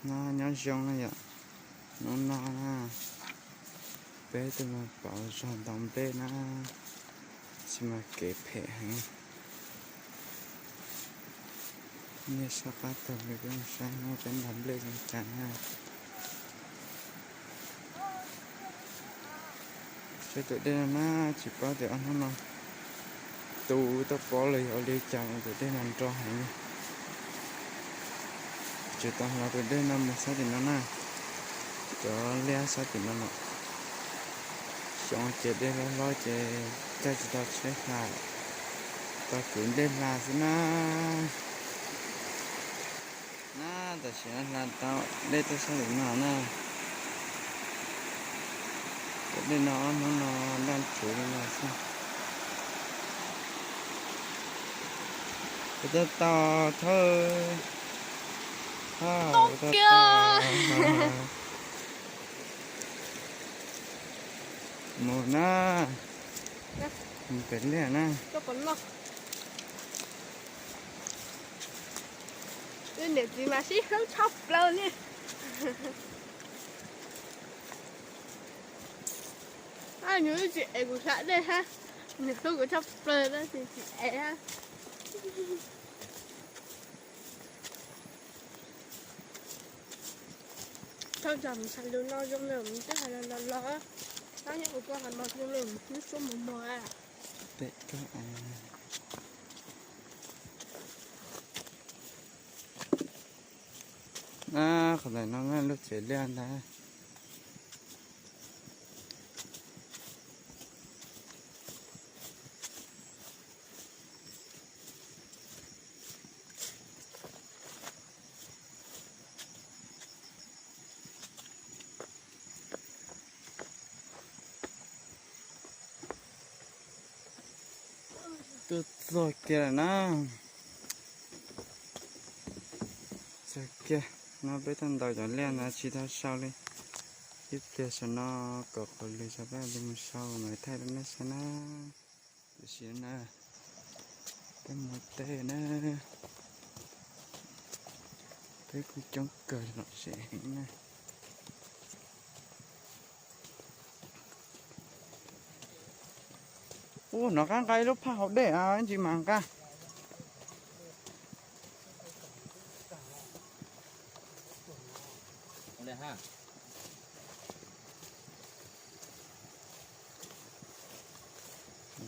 No nyob zoo na yom, hnub no na, peb tuaj mus pauv zog ntaus nplej na, tab sis mas kev phem heev. Nej soj qab taug peb mus saib peb ntaus nplej zoo cas na. Saib tus dej no na, tsis paub tias ob hnub no tu tau pob los yog ua li cas tus dej no nro heev. Tseem tau hla tus dej no mus sab tim no na, cov liab sab tim no no. Xyov ces dej hlob hlob ces caij tsis tau tsheb hla, tau kwv nplej hla xwb na. Na, tam sim no hla tau dej tuaj sab tim no na. Cov dej no ob hnub no nroj ntsuav li no xwb. Kuv tuaj tau thawj, thawj, kuv tuaj tau. Mus na, mus pem liaj na. Wb niam txiv mas sib hlub tshaj plaws li. Nws tsis ev kuv sab dej hab, nws hlub kuv tshaj plaws tab sis tsis ev hab. Thauj ntsag mus hais lus no zoo li twb hais los los, tab nyob ua koj hais mas zoo li lub suab mos mos. Qhov ntawm no lub tsev liaj ntag. Tuaj txog kiag lawm na. Txog kiag no peb tuaj ntaus cov liaj ntawd tsis tau sau li. Ib pliag saum no kom qhov lwg rau peb li mus sau mas thaij rau nej saib na. Tam sim no peb mus teb na, peb kuj coob kawg lom zem heev na. Ub, nov qab nqa ib lub phaj hauv dej ntsis mas nqa.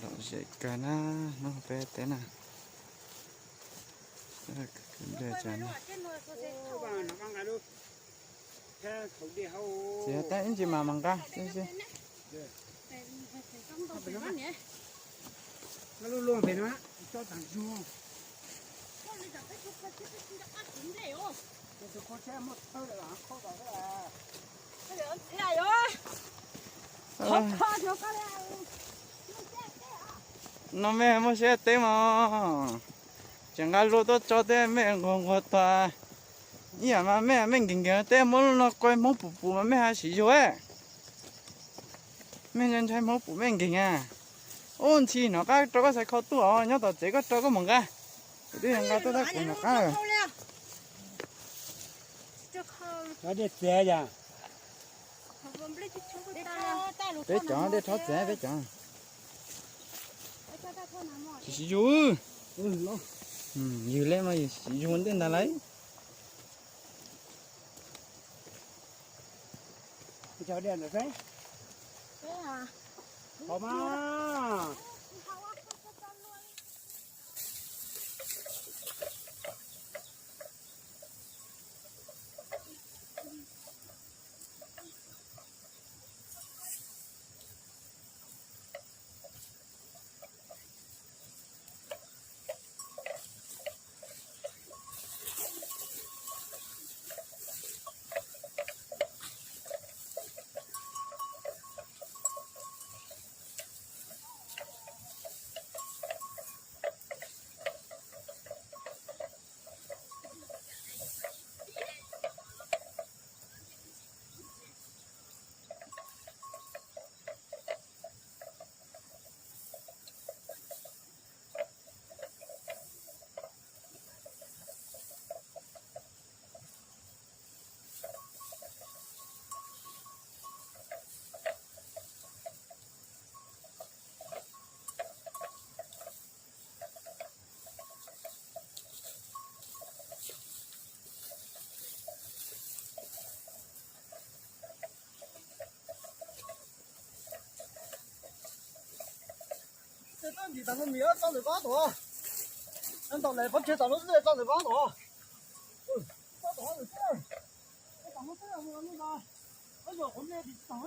Lom zem kawg na, hnub peb teb na. Txiav teb ib ntsis mas mas nqa. No mej muaj siab teb mog, tseem nqa lua tuaj tso tej mej nquag nquag tuag. Ib yam mas mej mej nkeeg nkeeg teb muab lub no qua Hmoob pum pum mas mej ho siv zug. Mej ntshai ntshai Hmoob pum mej nkeeg a. Ub, ntxhi, nov qab rau koj xav kho tuaj os, nyob tom tsev koj rau koj mus nqa. Kuv twb yog nqa tuaj tab kuv nov qab. Peb cov dej rhob txiav peb cov. Siv zug. Ywg li mas yus siv zug ntej ntag lauj. Ntsis tas no mis tso ntawm koj tom, ntaus lawm pov tseg tom no xwb tso ntawm koj tom. Koj tom no xwb, koj tom no xwb, koj yog qhov me tsis tom.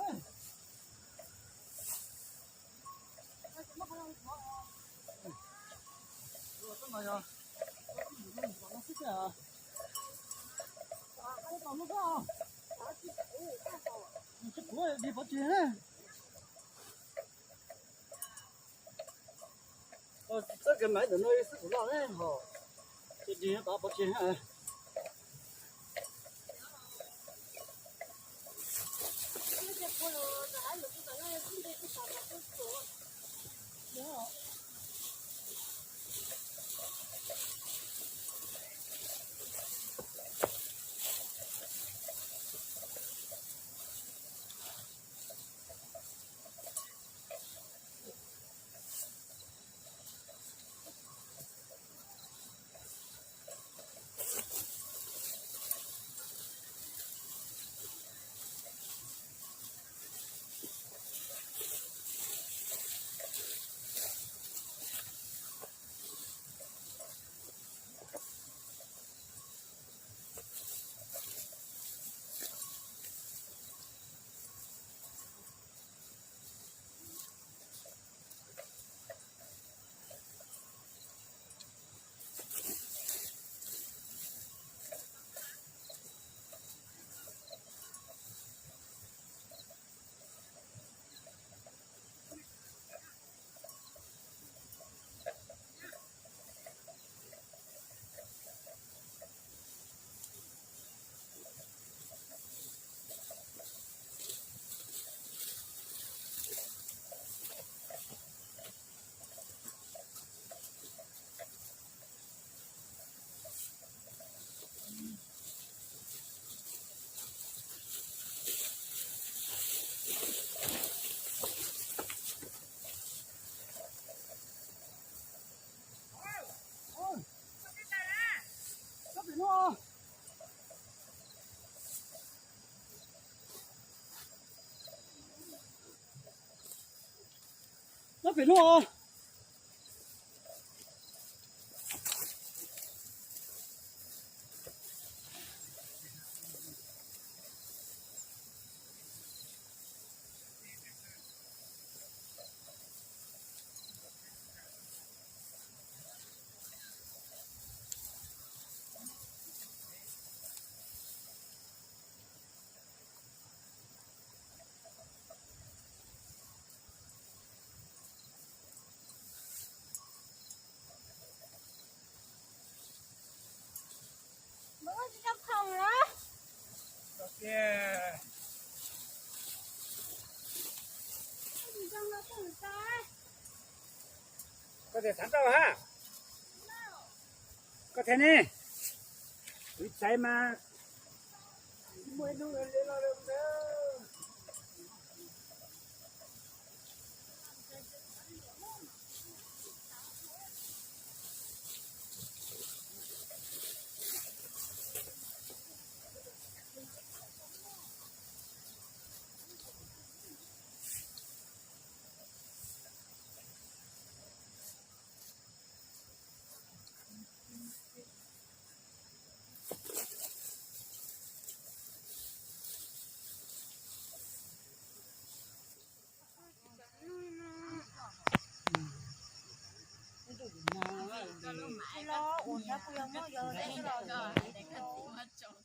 Txawb kev maiv ntawm no xwb kuv loj ne ho, ces dig pov tseg. Nyob pem no. Koj thiaj xav tau ha. Koj thiaj ne. Kuv xaiv mas. Los ua nrab kuj yog muab yog los.